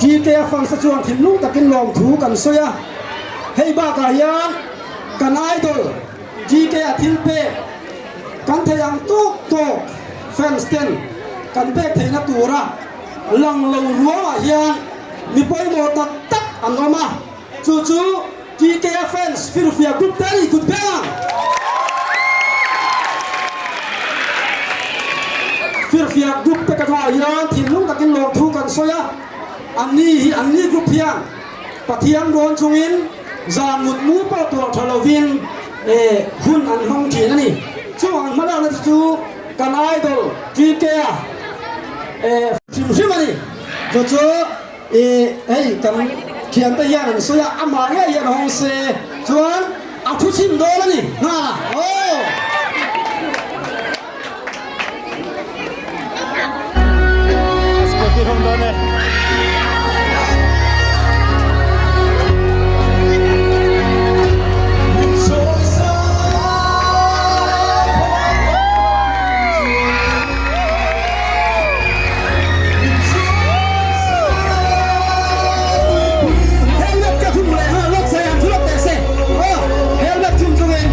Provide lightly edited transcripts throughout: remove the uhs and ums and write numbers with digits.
TK-a fans te chuan thinlung takin lawmthu kan sawi a, hei bakah hian kan idol TK-a thil pek kan thei ang tawk tawk fans ten kan pek theihna tura lang lo ruangah hian mi pawimawh tak tak an awm a, chu chu TK-a fans firfiak group te a ni kut beng ang. Firfiak group te ka hnuaiah hian thinlung takin lawmthu kan sawi a, anni hi anni group hian Pathian rawn chungin zan mut mu pawh tuah tha lovin hun an hmang thin a ni. Chung ang hmalakna te chu kan idol TK-a hrim hrim a ni. Chu chu I hei kan thiante hian an sawi a, amah ngei hian hawng se chuan a thu chhim dawn a ni nghal a aw. Scooty hawng dawn e. Helmet ka khum leh nghal lawk se an thu lawk teh se aw helmet khum chungin.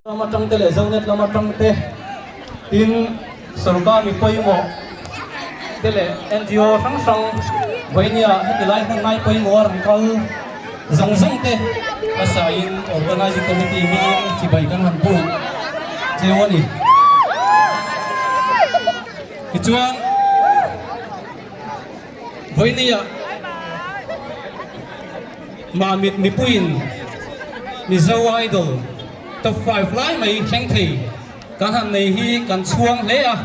Lam atang te leh Zonet lam atang te tin sorkar mi pawimawh te leh NGO hrang hrang vawinia heti lai hmun ngai pawimawh a rawn kal. Zawng zawng te hmasa in Organizing Committee hmingin chibai kan han buk cheu a ni. Tichuan vawinia Mamit mipuiin Mizo Idol Top 5 lai mai thleng thei kan han nei hi kan chhuang hle a,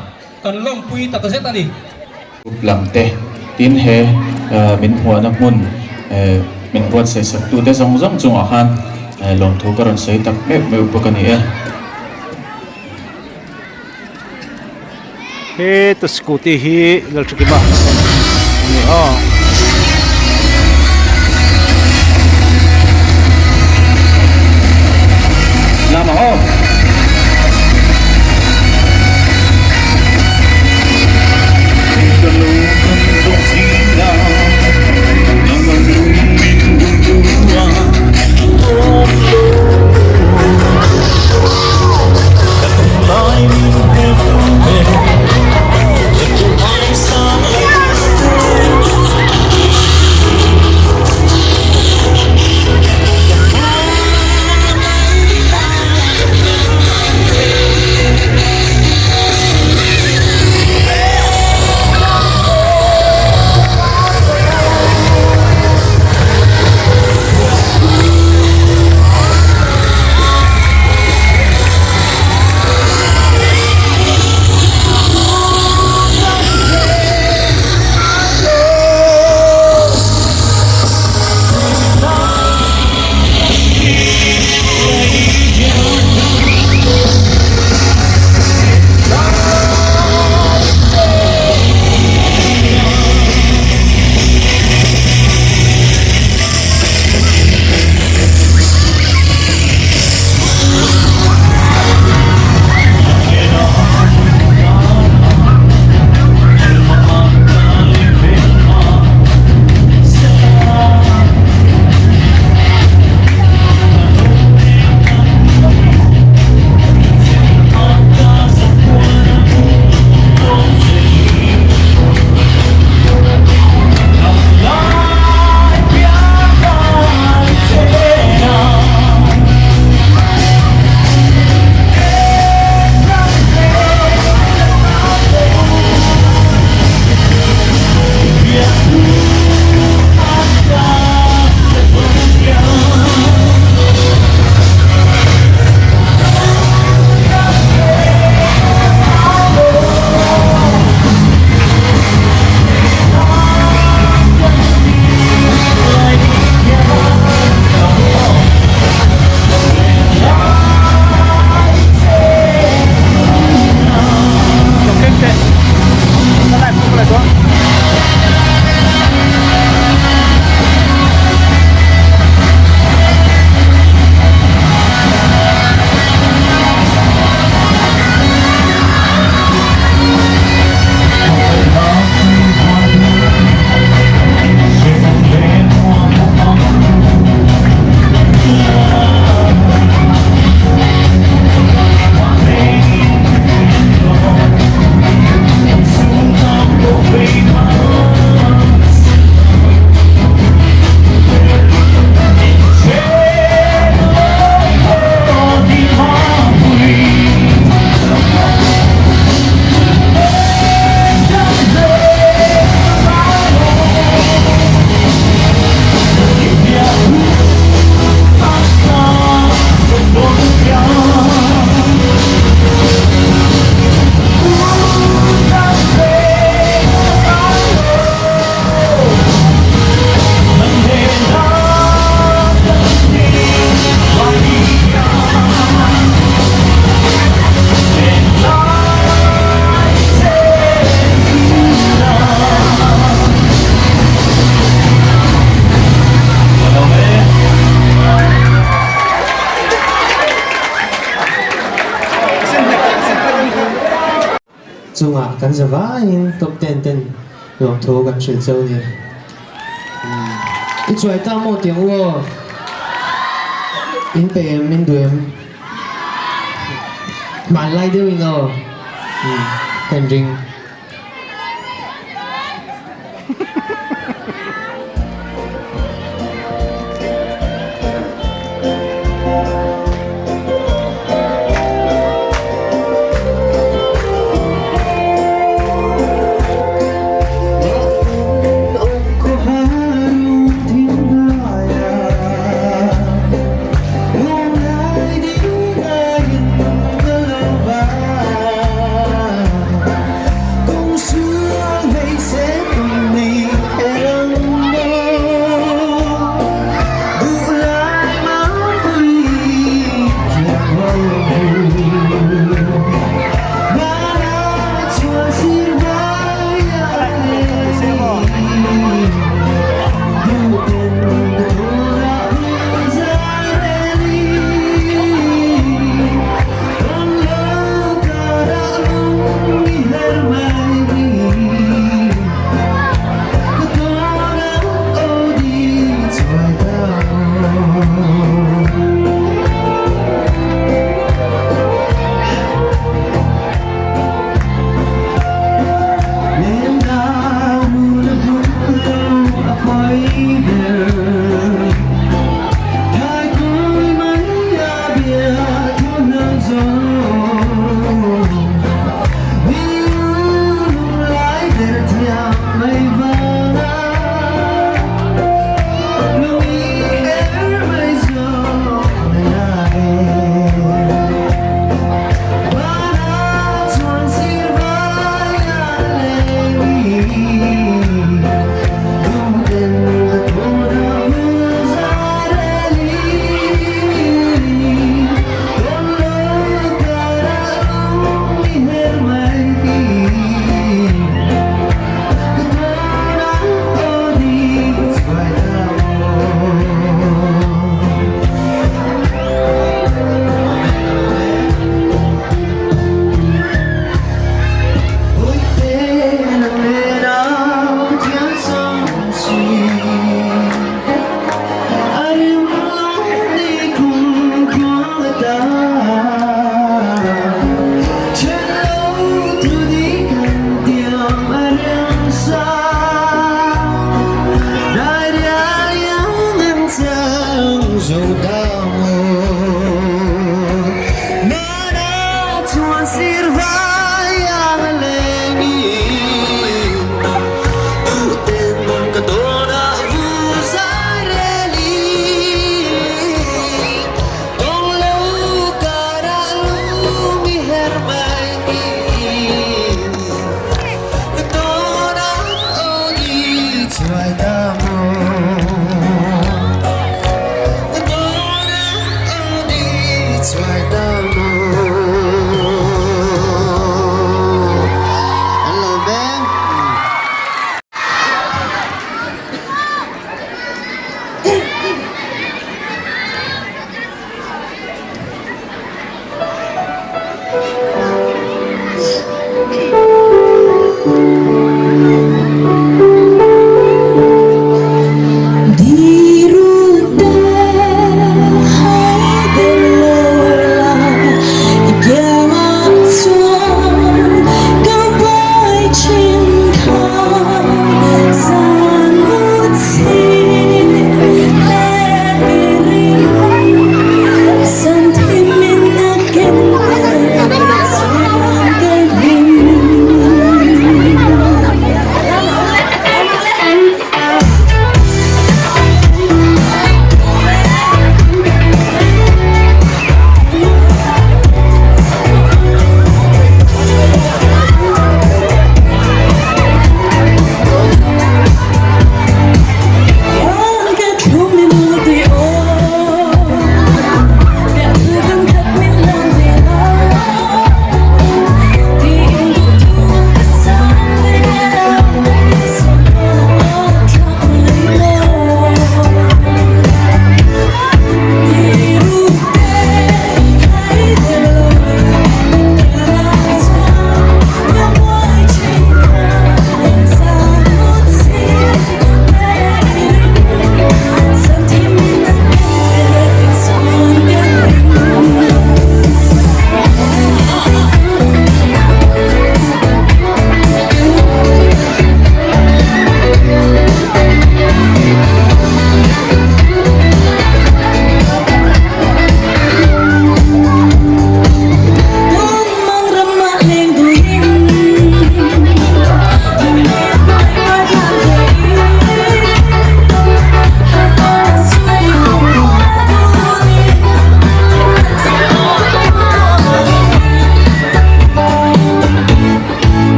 kan lawmpui takzet a ni. Group lam te tin he min hmuahna hmun min buatsaih sak tute zawng zawng chungah khan lawmthu ka rawn sawi tak meuh meuh bawk a ni e. Heta scooty hi Lalthakima a ni a. chungah kan za vaiin top ten ten lawmthu kan hrilh cheu ni. I chuai ta maw tiang u aw? In pe em? In duh em? Hmanlai deuhin aw ka inring.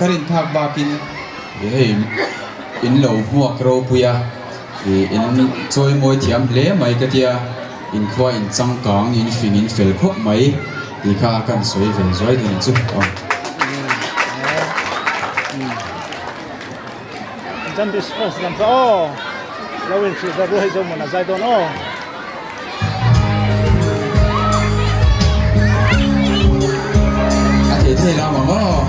Ka rin phak bakin hei in lo hmuak ropui a, ih in chawi mawi thiam hle mai ka tia, in khua in changkang in fing in fel khawp mai tih kha ka han sawi ve zuai dun chu aw. A thei thei lam ang aw.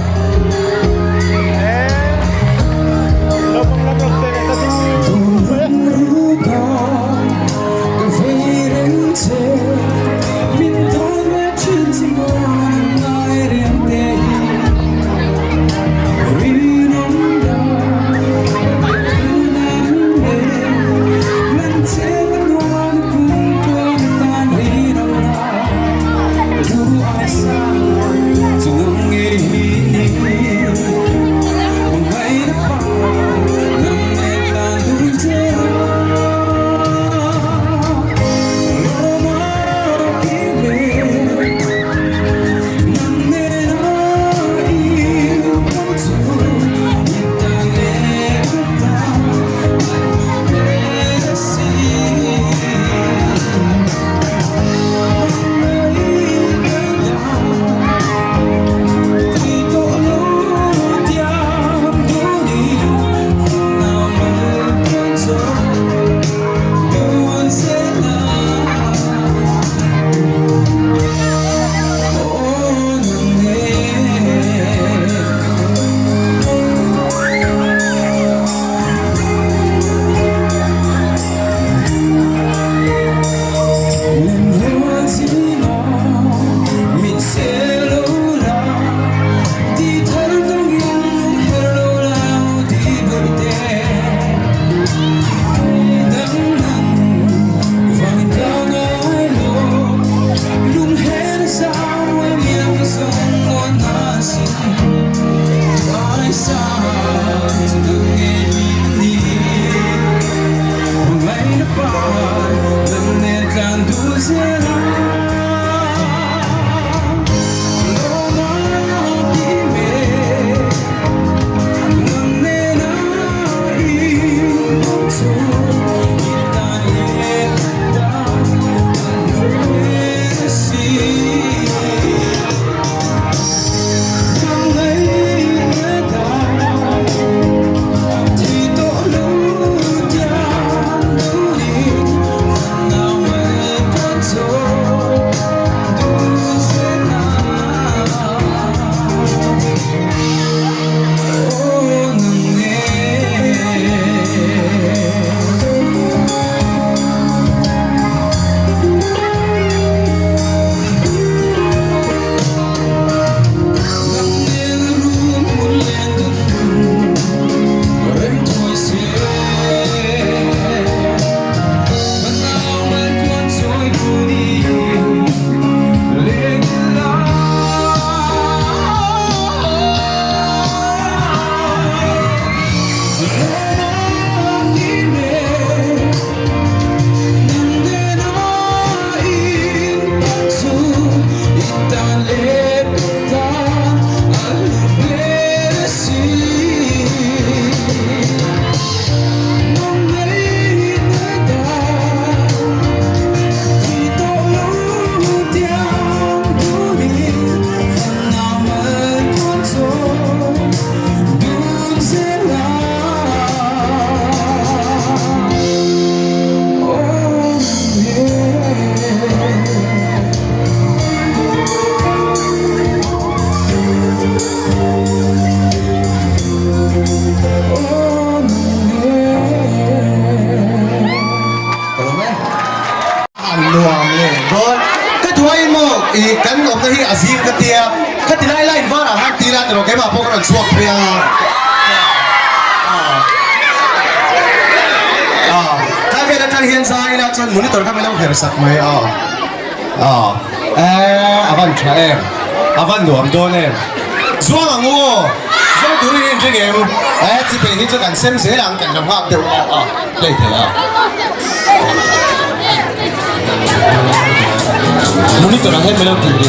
An nuam leh dawn. Ka duai maw i kan awmna hi a zim ka tia ka ti lai line varah han ti la tiraw keimah pawh ka rawn chhuak phei a. Kha vel atang hian zai ila chuan monitor kha min lo her sak mai a. A van tha em a van nuam dawn em. Zuang ang u aw zuang turin in ring em chi peng hi chu kan sem zel ang kan lo nghak deuh a play thei a. Monitor ang hian min lo tih ri.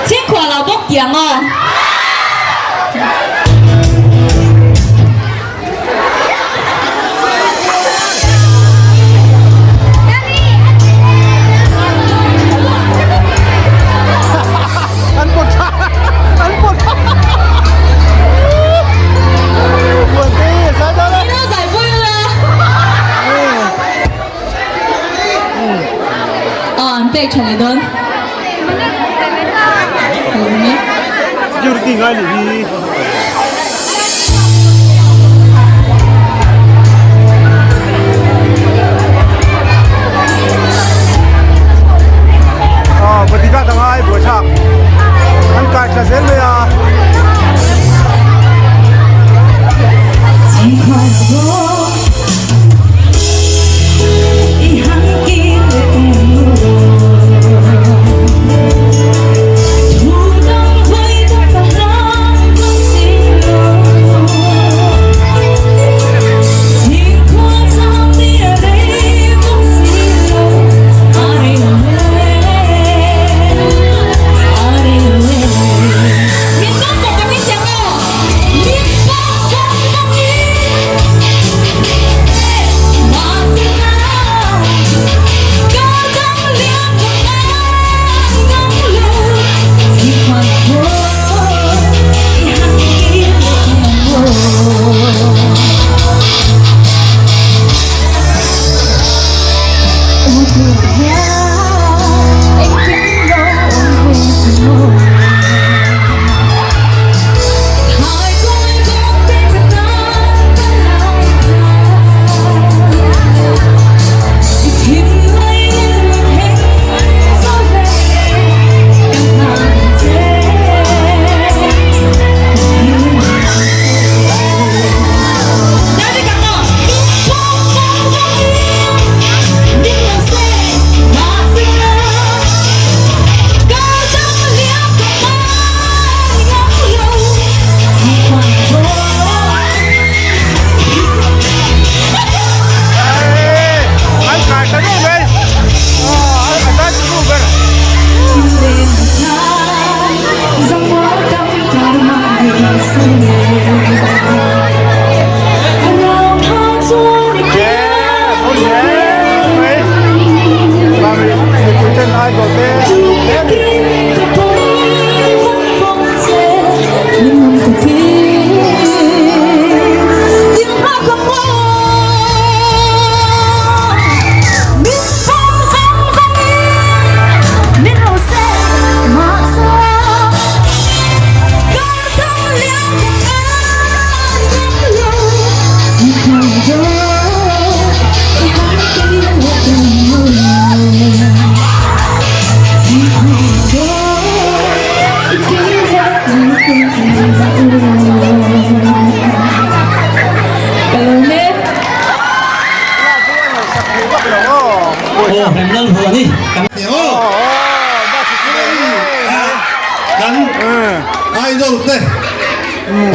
Chhingkhual ah bawk tiang aw. An pek tha leh dawn. Security ngai nih hi. Ah, bodyguard a ngai buaithlak. An kai thla zel mai a.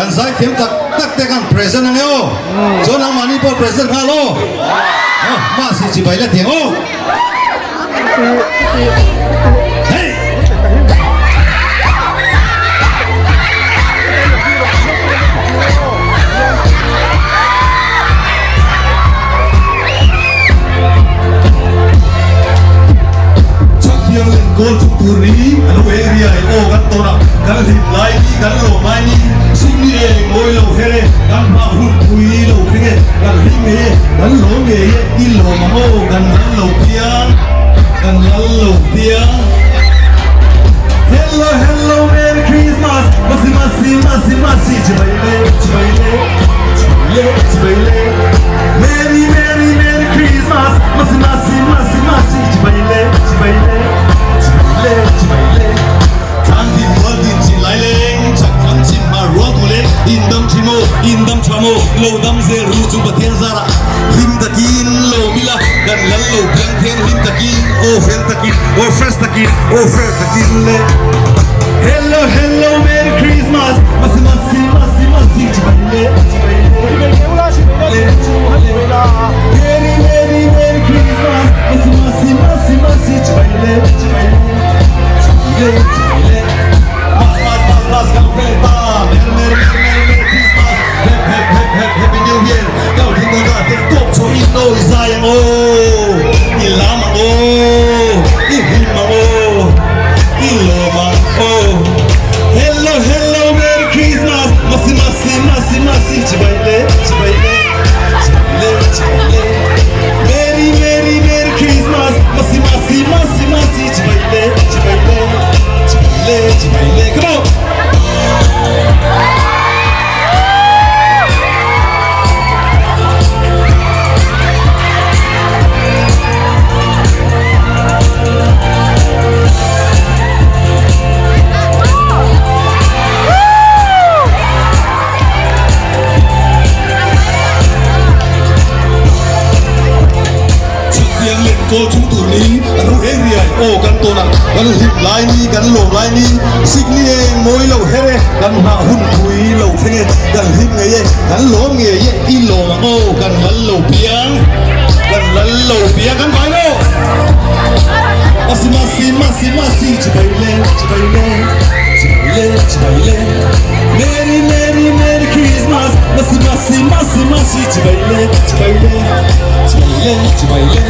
Kan zaithiam tak tak te kan present ang e aw. Chuan nangmahni pawh present nghal aw. Aw, mahse chibai la tiang aw. Hey! Chhakhiang leh goal thuk tur ni a lo area i aw kan tawn a, kan hlim lai ni, kan lawm lai ni, sum ni e, ngawi lo her e, kan hmang hun pui lo thleng e, kan hlim ngei e, kan lawm ngei e, i lawm ang aw, kan lal lo piang, kan lal lo piang. Hello hello merry Christmas, masi masi masi masi chibai le chibai le chibai le chibai le Merry merry merry Christmas, masi masi masi masi chibai le chibai le chibai le chibai le Thlan din rual din chin lai leng, chak thlang chim hmar rual tu leng, in dam thin maw, in dam tha maw, lo dam zel ru chung Pathian zarah hlim takin lo mila kan lal lo piang thiang hlim takin aw fel takin aw fresh takin aw fair takin le Hello hello merry Christmas masi masi masi masi chibai le chibai le chibai le Merry merry merry Christmas masi masi masi masi chibai le chibai le chibai le chibai le Mas mas mas mas kau fel ta Merry merry merry merry merry Christmas Hep hep hep hep happy new year Kau thin dawn ta teh tawp chhuah in aw i zai ang aw i lam ang aw i hlim ang aw i lawm ang aw Hello hello merry Christmas Masi masi masi masi chibai le chibai le chibai le chibai le Merry merry merry Christmas Masi masi masi masi chibai le chibai le chibai le chibai le Come on! Chutiang leh kawl chung tur ni an ru eng riai aw kan tawn a, kan hlim lai ni, kan lawm lai ni, sikni eng mawi lo her e, kan hnah hun pui lo thleng e, kan hlim ngei e, kan lawm ngei e, i lawm ang aw, kan lal lo piang, kan lal lo piang kan vai lo. Masi masi masi masi chibai le chibai le chibai le chibai le Merry merry merry Christmas masi masi masi masi chibai le chibai le chibai le chibai le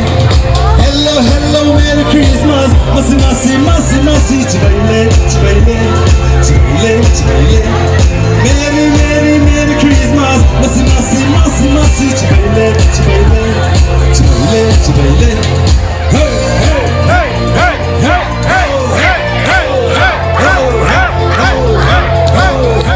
Hello hello merry Christmas masi masi masi masi chibai le chibai le chibai le chibai le Merry merry merry Christmas masi masi masi masi chibai le chibai le chibai le chibai le Hey hey hey hey hey hey hey hey hey hey hey hey hey hey